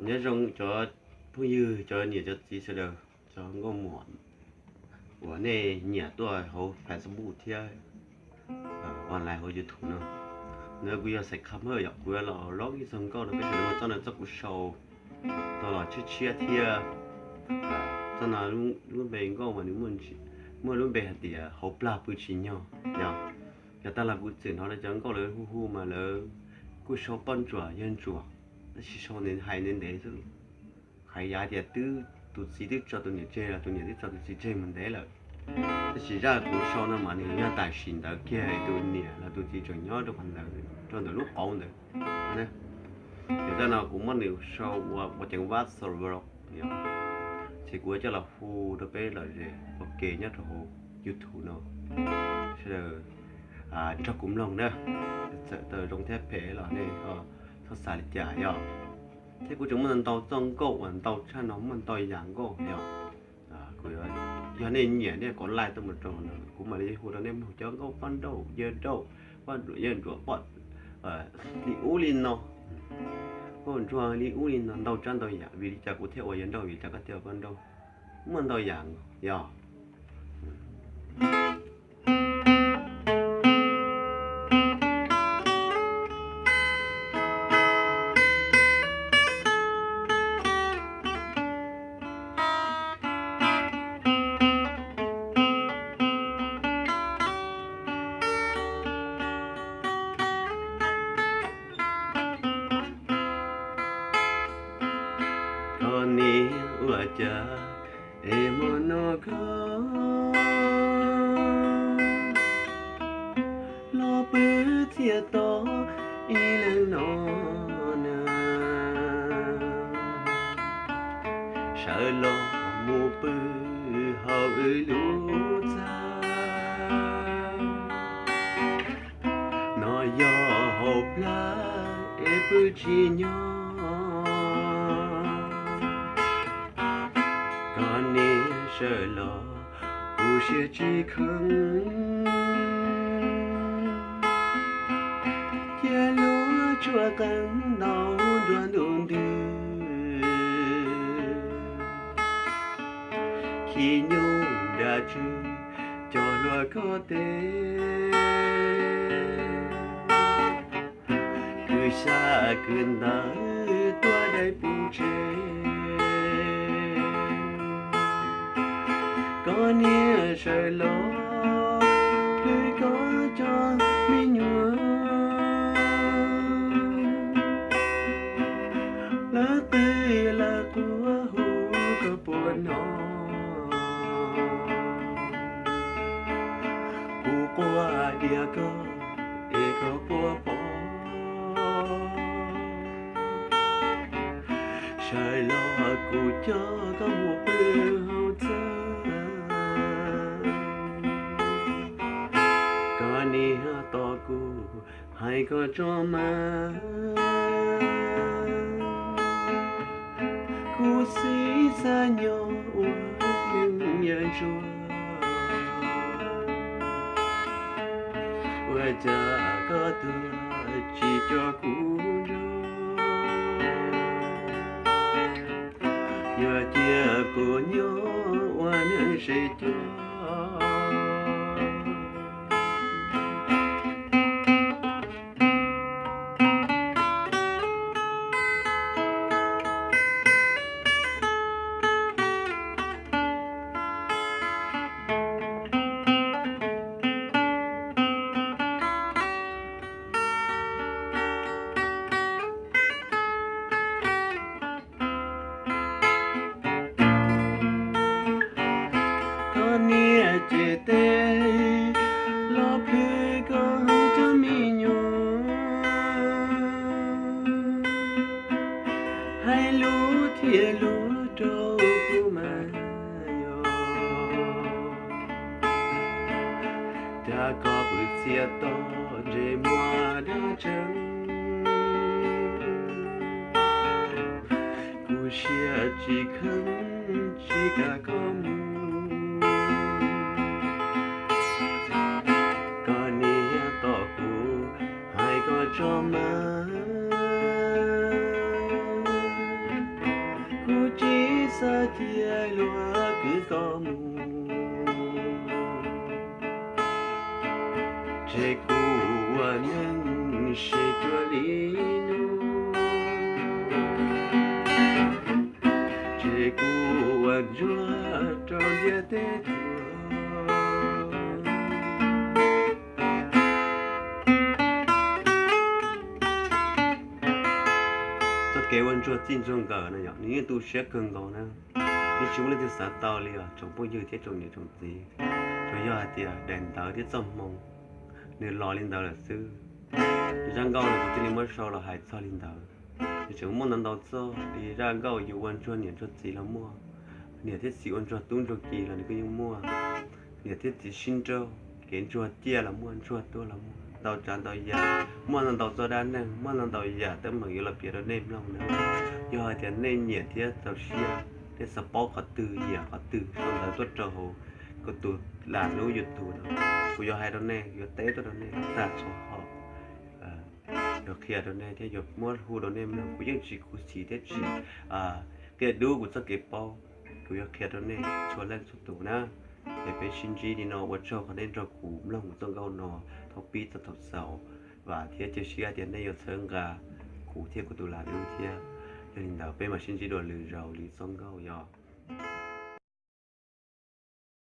Nyob zoo cov phooj ywg, cov niam cov txiv sawv daws, cov nkauj muam uas nej nyiam tuaj hauv Facebook thiab online hauv YouTube no. Ntawd kuv yog Xais Kham Hawj yom, kuv yuav los lob ib txog nkauj rau peb sawv daws mloog txoj no, txoj kuv sau tau los tshiab tshiab thiab. Txoj no lub npe nkauj mas nws muaj lub npe hais tias hauv plag pw tsis nyog yom. Yog tag los kuv txawm hnov lawv cov nkauj lawv hu hu mas lawv kuj sau poj ntsuam yawg ntsuam, tab sis sau ntev hais ntev ntev xwb. Hais yam tias twb tus txiv twb tso tus niam tseg los tus niam twb tso tus txiv tseg mus ntev lawm. Tab sis zaj kuv sau no mas nws yog tam sim ntawd kiag tus niam los tus txiv tseem nyob rau qhov ntawd, rau ntawm lub qauv ntawd. Ces zaj no kuv muab nws sau ua ceev vab xaus, ces kuv coj los hu rau peb lom zem ua ke nyob rau hauv YouTube no. Sawv daws nrog kuv mloog na, txawm tau zoo thiab phem los nej txhob xav li cas yom. Thiab kuv tseem muaj ntau txoj nkauj uas ntau tshaj no, muaj ntau yam nkauj yom. Kuv, yog nej nyiam nej kom like tuaj mus rau no, kuv mam li hu rau nej mloog cov nkauj poj nrauj yawg nrauj, poj ntsuam yawg ntsuam, poj li ub li no, poj ntsuam li ub li no, ntau tsav ntau yam. Vim li cas kuv thiaj ua yawg nrauj, vim li cas koj thiaj ua poj nrauj, muaj ntau yam yom. Koj niam ua cas es hmo no koj los pw txias to ib leeg no na. Sawv los mus pw hauv wb lub txaj, no yog hauv plag es pw tsis nyog. Koj niam sawv los kuv siab tsis kheev, cia lub tshuaj qees ntaus nruab ntug ntws, khib nyuj nra tsw cog luag koj tes. Kwv xya kwv ntawv tuaj dai pub tsev, koj niam sawv los hlwb koj cov me nyuam. Lawv qw lawv quaj hu koj puas hnov, kuv quaj diam koj es koj puas pom. Sawv los kuv coj koj mus pw hauv txaj, koj niam tos kuv hais koj tso mas. Kuv xib xav nyob ua neej yawg ntsuag, ua cas koj tuag tsis coj kuv nrog, yuav cia kuv nyob ua neeg seb cog. Koj niam ces tes los plhws koj cov me nyuam, hais lus thiab lus rau kuv mas yog, cas koj pw txias to ntsej muag dab tsees. Kuv siab tsis kheev tsis kam koj mus, koj niam tos kuv hais koj tso mas. tod mus. Ces kuv ua neej sib cuag li no, ces kuv ua ntsuag rau ntiaj teb tuaj. Txoj kev ua ntsuag txij ntsuag nkawm no yog nws yeej tu siab kawg nkaus na. Yeej tsis muaj leej twg xav tau li os tsoom phooj ywg thiab tsoom niam tsoom txiv. Tsuas yog hais tias daim ntawv thiab txoj hmoo nws los li ntawd lawm xwb. Zaj nkauj no kuv thiaj li muab sau los hais txog li ntawd. Nws tseem muaj ntau ntau txoj li zaj nkauj yus ua ntsuag niam ntsuag txiv los muaj, niam thiab txiv ua ntsuag tub ntsuag ki los nws kuj yeej muaj, niam thiab txiv sib nrauj kev ntsuag ciaj los muaj, ntsuag tuag los muaj, ntau tsav ntau yam, muaj ntau ntau txoj dab neeg, muaj ntau ntau yam teeb meem yuav los piav rau nej mloog na. Yog hais tias nej nyiam thiab txaus siab, nej xav paub qhov twg nyiam qhov twg sau ntawv tuaj rau hauv kuv tus lam lub YouTube no, kuv yuav hais rau nej, yuav teb tuaj rau nej tag nrho hom, yuav qhia rau nej thiab yuav muab hu rau nej mloog. Kuv yeej tsis khuv xim thiab tsis qia dub kuv txoj kev paub, kuv yuav qhia rau nej txhua leej txhua tus na. Es peb sib ntsib li no, ua tsaug qhov nej nrog kuv mloog kuv txoj nkauj no thaum pib txog thaum xaus, vam thiab cia siab tias nej yuav txhawb nqa kuv thiab kuv tus lam lub thiab. Yog li ntawd peb mam sib ntsib dua lwm zaus li txoj nkauj yog